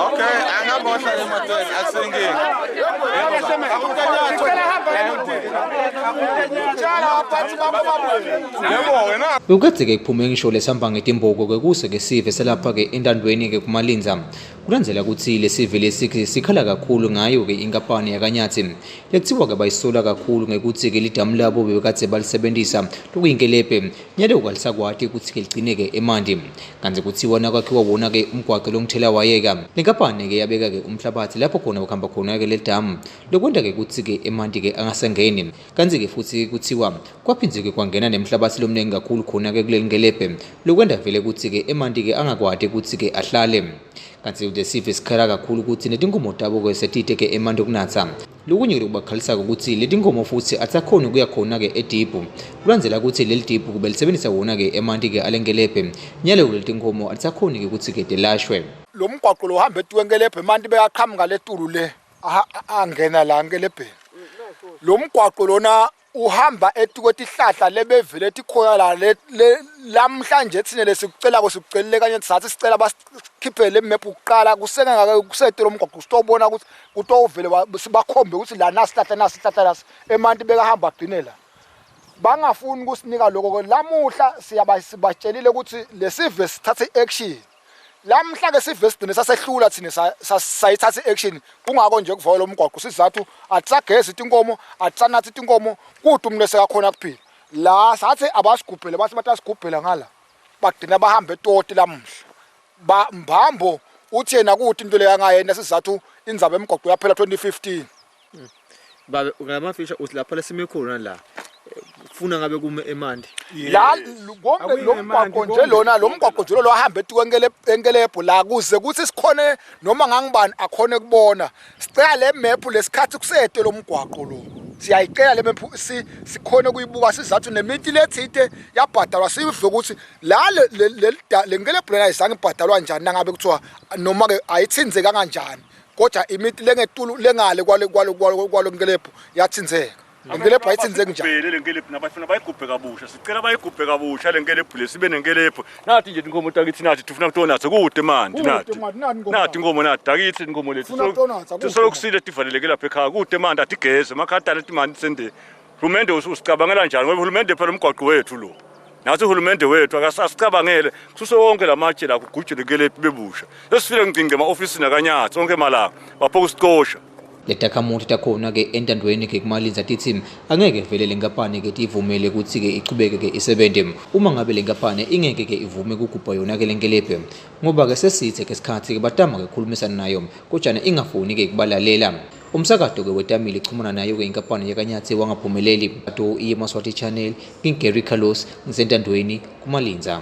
Okay, angabohla emotweni akusinkinga. Bekukadze-ke kuphume ngisho lesihamba ngetimboko-ke kuse-ke sive selapha-ke entandweni-ke kuMalindza. Kulandzela kutsi lesive lesi sikhala kakhulu ngayo-ke inkampani yaKaNyatsi lekutsiwa-ke bayisola kakhulu ngekutsi-ke lidamu labo bebekadze balisebentisa lokuyinkelebhe nyalo kalisakwati kutsi-ke ligcine-ke emanti. Kantsi kutsiwa nakwakhiwa wona-ke umgwaco longuthelawayeka lenkampani-ke yabeka-ke umhlabatsi lapho khona kuhamba khona-ke lelidamu lokwenta-ke kutsi-ke emanti-ke angasangeni. Kantsi-ke futsi kutsiwa kwaphindze-ke kwangena nemhlabatsi lomningi kakhulu khona-ke kulelingelebhe lokwenta vele kutsi-ke emanti-ke angakwati kutsi-ke ahlale. Kantsi lesive sikhala kakhulu kutsi netinkhomo tabo-ke setite-ke emanti okunatsa. Lokunye lokubakhalisako kutsi letinkhomo futsi atisakhoni kuya khona-ke edibhu. Kulandzela kutsi leli dibhu kube lisebenzisa wona-ke emanti-ke alenkelebhe. Nyalo letinkhomo atisakhoni-ke kutsi-ke telashwe. Lo mgwaqo lo uhamba etukwenkelebhe emanti bekaqhamuka letulu le angena la enkelebheni. Lo mgwaqo lona uhamba etukwetihlahla lebevele tikhona la lamhlanje thina lesikucelako sikucelile kanye sathi sicela basikhiphele le map kuqala kusengaka kusete lo mgwaqo sitobona ukuthi kutovele sibakhombe ukuthi la nasihlahla nasihlahla lasi emanti bekahamba agcine la bangafuni kusinika lokho lamuhla siyabatshelile ukuthi lesive sithathe i-action Lamhla ke sive sigcine sasehlula thina sayithatha i-action kungako nje kuvola umgwaqo sizathu atisagezi tinkomo atisanathi tinkomo kude umuntu esekakhona kuphila la sathi abasigubhele bathi batasigubhela ngala bagcina bahambe etoti lamuhla ba mbambo uthi yena kude into leyo angayena sizathu indzaba emgwaqo yaphela 2015 Babe ngamafisha uthi lapha lesime khona la funa ngabe kume emanti. La konke lo mgwaqo nje lona lo mgwaqo nje lo hamba etuka enkelebhu la kuze kuthi sikhone noma ngangibani akhone kubona. Sicela le map lesikhathi kusete lo mgwaqo lo. Siyayicela le map sikhone kuyibuka sizathu nemiti lethite yabhadalwa sive ukuthi la le le nkelebhu lena ayizange ibhadalwa njani nangabe kuthiwa noma ke ayithinzeka kanjani. Kodwa imiti lengetulu lengale kwale kwale kwale kwalo nkelebhu yathinzeka. Lenkelebhu ayithinzeki njani? Vele lenkelebhu nabafuna bayigubhe kabusha. Sicela bayigubhe kabusha lenkelebhu le sibe nenkelebhu. Nathi nje inkomo takithi nathi tifuna kutonatha kude manje nathi. Nathi inkomo nathi takithi inkomo lethu. Solo kusile tivaleleke lapha ekhaya kude manje atigeze emakhaya letimani sende. Hulumende usicabangela njani ngoba hulumende phela umgwaqo wethu lo. Nathi uhulumende wethu akasasicabangele kususe wonke lamatshe la kugujwe lenkelebhu bebusha. Sesifile ngcingce ema-ofisini akanyathi onke malanga bapho kusicosha. Letakhamuti takhona-ke entandweni-ke kuMalindza titsi angeke vele lenkampani-ke tiyivumele kutsi-ke ichubeke-ke isebente uma ngabe lenkampani ingeke-ke ivume kugubha yona-ke lenkelebhe ngoba-ke sesidze-ke sikhatsi-ke batama-ke kukhulumisana nayo kojana ingafuni-ke kubalalela. Umsakato-ke wetamile ichumana nayo-ke inkampani yaKaNyatsi wangaphumeleli. Iye Maswati Channel, ngingu-Gary Carlos ngisentandweni kuMalindza.